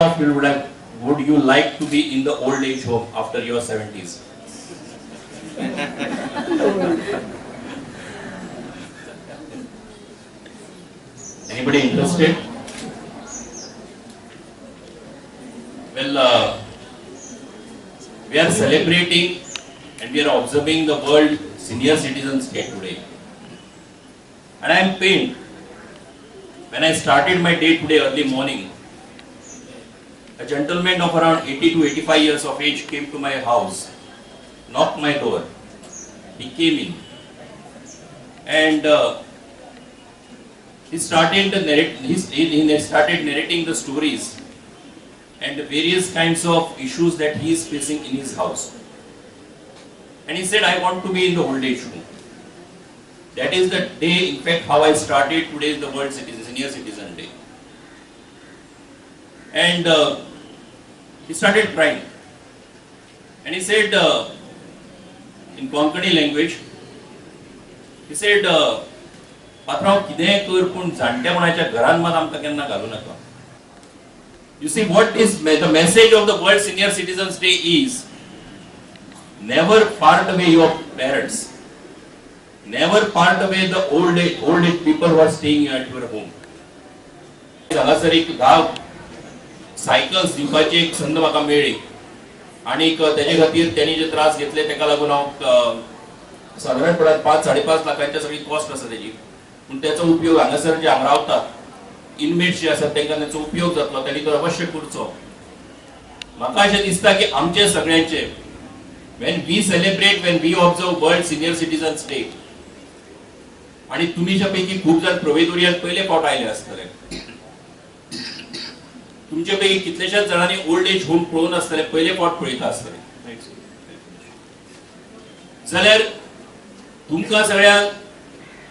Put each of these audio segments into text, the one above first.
of you would you like to be in the old age home after your 70s? Anybody interested? Well, we are celebrating and we are observing the World Senior Citizens Day today. And I am pained. When I started my day today early morning, a gentleman of around 80 to 85 years of age came to my house, knocked my door. He came in and he started narrating the stories and the various kinds of issues that he is facing in his house. And he said, I want to be in the old age home. That is the day, in fact, how I started. Today is the World Senior Citizen Day. And he started crying. And he said, in Konkani language, he said, पात्रांव कितेंय कर पूण जाणटेपणाच्या घरान मात आमकां केन्ना घालूं नाका. You see, what is the message of the World Senior Citizens Day is, never part away your parents, never part away the old age people who are staying at your home. हांगासर एक 10 cycles दिवपाची एक संद म्हाका मेळ्ळी आनीक तेजे खातीर तेणी जे त्रास घेतले तेका लागून हांव सादारणपणान 5-5.5 लाखांच्या सगळी कॉस्ट आसा तेजी, पूण तेचो उपयोग हांगासर जे हांगा रावतात इनमेट्स जे आसात तांकां तेचो उपयोग जातलो, तेणी तो अवश्य करचो. म्हाका अशें दिसता की आमचे सगळ्यांचे when we celebrate, when we observe World Senior Citizens Day, आनी तुमच्या पैकी खूब जाण प्रोवेदोरियान पयले फावट आयले आसतले, तुमचे पैकी कितलेशाच जाणांनी ओल्ड एज होम पळोवन आसतले, पयले फावट पळयता आसतले. जाल्यार तुमकां सगळ्यांक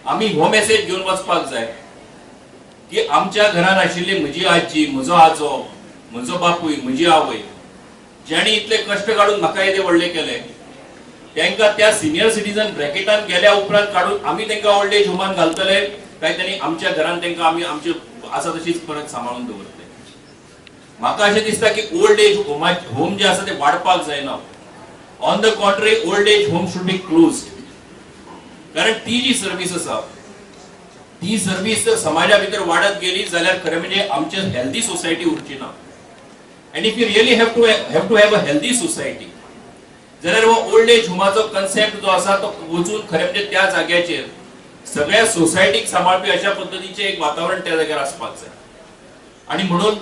आमी हो मेसेज घेवन वचपाक जाय की आमच्या घरान आशिल्ली म्हजी आजी, म्हजो आजो, म्हजो बापूय, म्हजी आवय, ज्यांनी इतले कश्ट काडून म्हाका येदे व्हडले केले, तांकां त्या सिनियर सिटीजन ब्रॅकेटान गेल्या उपरांत काडून आमी तांकां ओल्ड एज होमान घालतले काय तांणी आमच्या घरान तांकां आमी आमचे आसा तशीच परत सांबाळून दवरतले. म्हाका अशें दिसता की ओल्ड एज होम जे आसा ते वाडपाक जायना. On the contrary, old age home should be closed. कारण ती जी सर्वीस आसा ती सर्वीस जर समाजा भितर वाडत गेली जाल्यार खरें म्हणजे आमची हेल्दी सोसायटी उरची ना. And if you really have to have a healthy society जाल्यार हो ओल्ड एज होमाचो कन्सेप्ट जो आसा तो वचून खरें म्हणजे त्या जाग्याचेर सगळ्या सोसायटीक सांबाळपी अशा पद्दतीचें एक वातावरण त्या जाग्यार आसपाक जाय. आनी म्हणून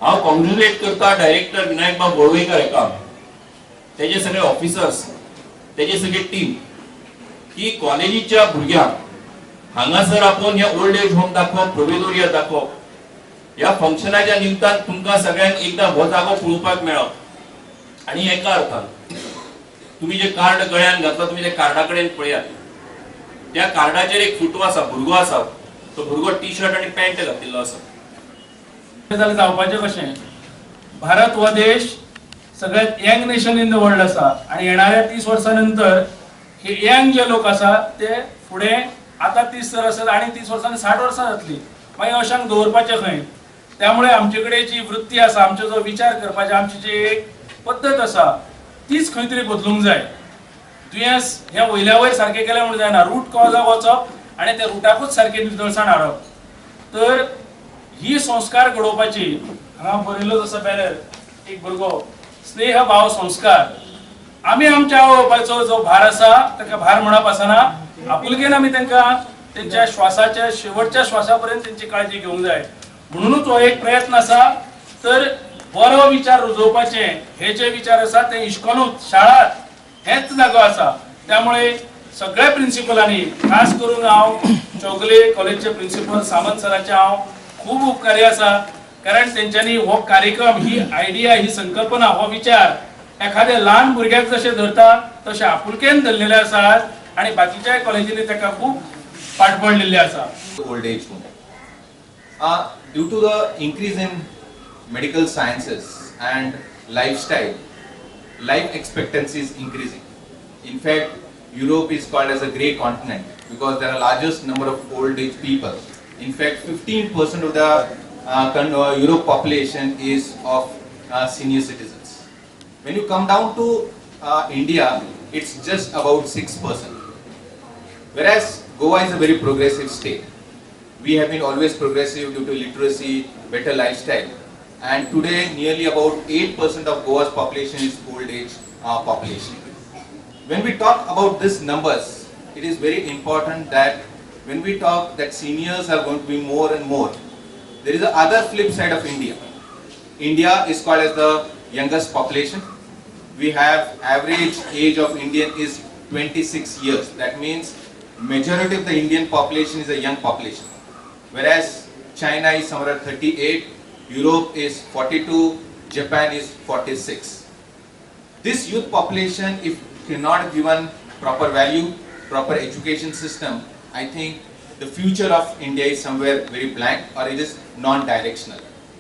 हांव कॉंग्रेच्युलेट करता डायरेक्टर विनायक बाब वळवयकर हेका, तेजे सगळे ऑफिसर्स, तेजे सगळे टीम, की कॉलेजीच्या भुरग्यांक हांगासर आपोवन हे ओल्ड एज होम दाखोवप, प्रोवेदोरिया दाखोवप, ह्या फंक्शनाच्या निमतान तुमकां सगळ्यांक एकदां हो जागो पळोवपाक मेळप. आनी एका अर्थान तुमी जे कार्ड गळ्यान घातला, तुमी त्या कार्डा कडेन पळयात, त्या कार्डाचेर एक फोटो आसा, भुरगो आसा, तो भुरगो टी शर्ट आनी पॅन्ट घातिल्लो आसा. जाल्यार जावपाचें कशें? भारत हो देश सगळ्यात young nation in the world आसा आनी येणाऱ्या 30 वर्सां नंतर हे यंग जे लोक आसा ते फुडें आतां 30 जर आसत आनी 30 वर्सांनी 60 वर्सां जातली, मागीर अशांक दवरपाचें खंय? त्यामुळे आमचे कडेन जी वृत्ती आसा, आमचो जो विचार करपाची आमची जी एक पद्दत आसा तीच खंय तरी बदलूंक जाय. दुयेंस हें वयल्या वयर सारकें केलें म्हूण जायना, रूट कॉजाक वचप आनी त्या रुटाकूच सारकें नितळसाण हाडप. तर ही संस्कार घडोवपाची हांगा बरयल्लोच आसा बॅनर, एक भुरगो स्नेह भाव संस्कार. आमी आमच्या आवय बापायचो जो भार आसा ताका भार म्हणप आसना, आपुलकेन आमी तांकां तेंच्या श्वासाच्या शेवटच्या श्वासा पर्यंत तेंची काळजी घेवंक जाय. म्हणूनच हो एक प्रयत्न आसा. तर बरो विचार रुजोवपाचे हे जे विचार आसा ते इश्कोलूच शाळात हेच जागो आसा. त्यामुळे सगळ्या प्रिन्सिपलांनी, खास करून हांव चौगुले कॉलेजचे प्रिन्सिपल सामंत सराचे हांव खूब उपकारी आसा, कारण तेंच्यांनी हो कार्यक्रम, ही आयडिया, ही संकल्पना, हो विचार एखाद्या ल्हान भुरग्याक जशें धरता तशें आपुलकेन धरलेले आसात आनी बाकीच्याय कॉलेजींनी ताका खूब पाठबळ दिल्लें आसा. Old age home. Due to the increase in medical sciences and lifestyle, life expectancy is increasing. In fact, Europe is called as a grey continent because there are largest number of old age people. In fact, 15% of the Europe population is of senior citizens. When you come down to India, it's just about 6%. Whereas Goa is a very progressive state. We have been always progressive due to literacy, better lifestyle. And today, nearly about 8% of Goa's population is old age population. When we talk about these numbers, it is very important that when we talk that seniors are going to be more and more, there is the other flip side of India. India is called as the youngest population. We have average age of Indian is 26 years. That means majority of the Indian population is a young population. Whereas China is somewhere at 38, Europe is 42, Japan is 46. This youth population, if cannot given proper value, proper education system, I think the future of India is somewhere very blank or it is non-directional.